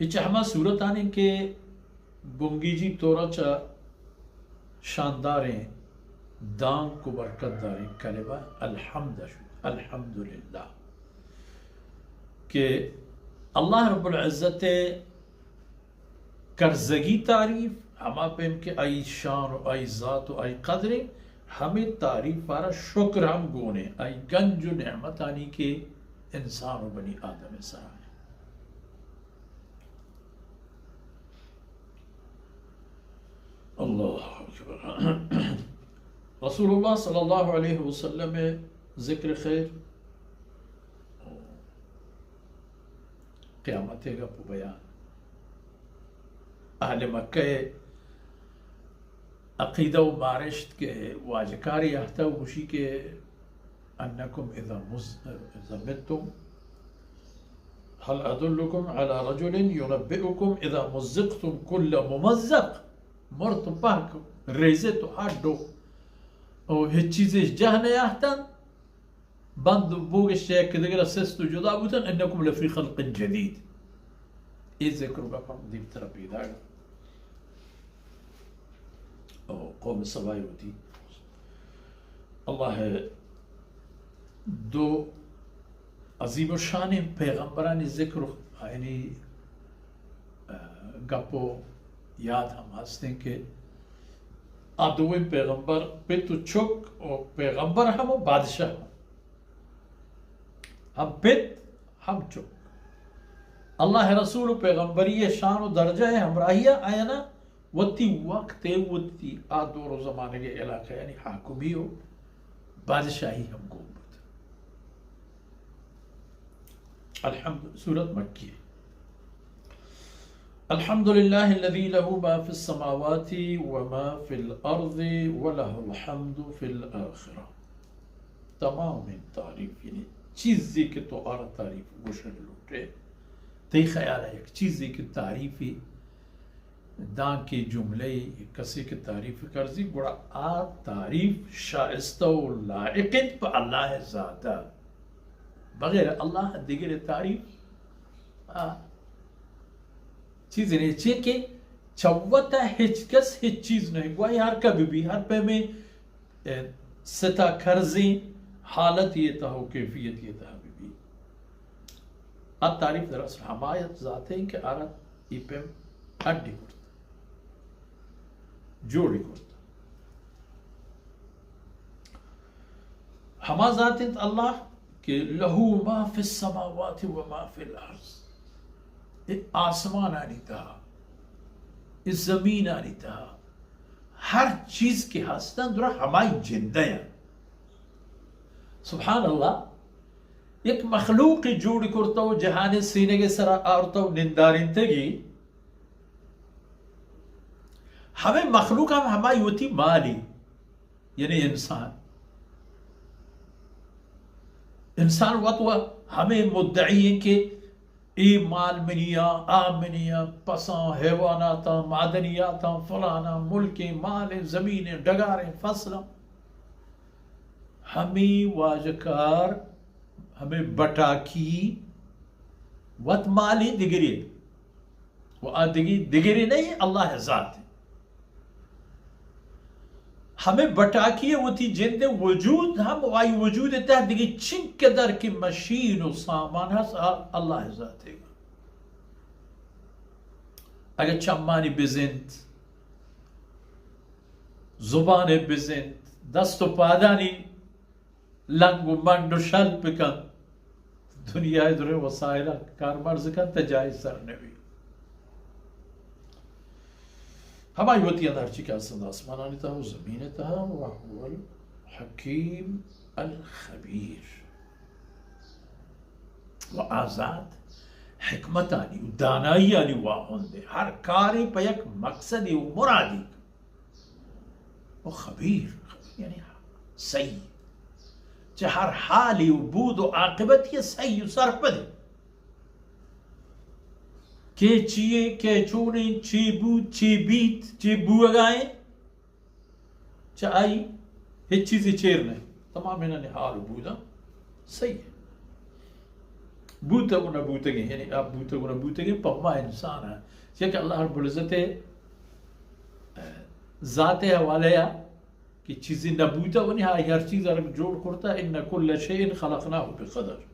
اے چہ ہما سورتانی کہ بنگیجی طورا چہ شانداریں دانک و برکت داریں کلمہ الحمد شد، الحمدللہ، کہ اللہ رب العزت کرزگی تعریف، ہما پیم کہ آئی شان و آئی ذات و آئی قدریں، ہمے تعریف آرا شکر ہم گونیں، آئی گنج و نعمتانی کہ انسان و بنی آدم سرا ہیں۔ اللہ اکبر۔ رسول اللہ صلی اللہ علیہ وسلم ذکر خیر، قیامت گپ و بیان، اہل مکہ عقیدہ و مارشت کہ واجکاری اہتہ و گوشی کہ انکم اذا مز-، اذا متم، هل ادلکم علی رجل ینبئکم اذا مزقتم کل ممزق، مرت و پہک ریزت و ہڈ و، و ہچ چیزش جہ نیاہتن، بند و بوگش چہ یک دگر سست و جدا بوتن، انکم لفی خلق جدید۔ اے ذکر و گپ ہم دیمتر پیداگ۔ او قوم سبائی وتی اللہ دو عظیم الشانیں پیغمبرانی ذکر و آیانی، آ، گپ و یاد ہم ہستیں کہ آ دوئیں پیغمبر پت و چک و پیغمبر ہم و بادشاہ ہم۔ ہم پت، ہم چک۔ اللہ رسول و پیغمبری شان و درجہ ہمراہی آیانا وتی وقت، وتی آ دور و زمانگے علاقہ یعنی حاکمی و بادشاہی ہم گون بوت۔ الحمد، سورت مکی۔ الحمد لله الذي له ما في السماوات وما في الأرض وله الحمد في الآخرة۔ تمام تعریف، یعنی چیزے کہ تو آرا تعریف گوشگ لوٹے، تئی خیال ء یک چیزے کہ تعریفی دانکہ جملہ ء کسے کہ تعریف کرزی، گڑا آ تعریف شائستہ و لائق انت پہ اللہ ء ذات ء۔ بغیر اللہ ء دگرے تعریف آ چیزے نہیں، چے کہ چہ وت ء ہچ کس ہچ چیز نہیں، گواہی ہر کبھی بھی، ہر پیمیں اے، ستا کرزیں حالت یہ تہا و کیفیت یہ تہا بی بی۔ آ تعریف دراصل ہمایت ذات ہیں کہ آرا ای پیم اڈی کرتا، جوڑی کرتا۔ ہما ذات انت اللہ کہ لہو ما فی السماوات و ما فی الارض۔ اے آسمانانی تہا، اے زمینانی تہا، ہر چیز کہ ہستن درا ہمائی جندہ ہیں۔ سبحان اللہ، یک مخلوق جوڑ کرتا و جہان سینگ سرا آورتا و نندارینتگی، ہمیں مخلوق ہم ہمائی ہوتی مالی، یعنی انسان۔ انسان وت و ہمیں مدعی ہیں کہ اے مال منی آ، آ منی آ، پساں، حیواناتاں، معدنیاتاں، فلاناں، ملکیں، مالیں، زمینیں، ڈگاریں، فصلاں۔ ہمیں واجکار، ہمیں بٹاکی، وت مالی دگری۔ و آ دگی، دگری نہیں، اللہ ذات۔ ہمیں بٹاکی وتی جند وجود ہم و آئی وجود تہ دگی چنکدر کہ مشین و سامان ہست، آ اللہ ذات۔ اگر چمانی بزنت، زبان بزنت، دست و پادانی لنگ و منڈ و شل بکن، دنیا درے وسائل کارمرز کن، تا جائی سر نبی۔ ہمائی وتی اندر ہرچی کہ ہستند آسمانانی تہا و زمین تہا، و هو الحکیم الخبیر۔ و آ ذات حکمتانی و دانایی آنی واہندے، ہر کاری پہ یک مقصدی و مرادی۔ و خبیر، خبیر یعنی سہی۔ چہ ہر حالی و بود و عاقبتی سہی و سرپدی۔ کہ چیئے، کہ چونیں، چی بود، چی بیت، چی بوگائیں، چہ آئی ہچ چیزی چیر نہیں۔ تمام انہانی حال و بوداں سہی ہے۔ بوتگ و نہ بوتگیں، یعنی آ بوتگ و نہ بوتگیں پہ ہما انسان ء، چیا کہ اللہ رب العزت ء ذات ء حوالہ ء کہ چیزے نہ بوتگ و نہ، آئی ہر چیز ء جوڑ کرتا، ان کل شیء خلقناه بقدر۔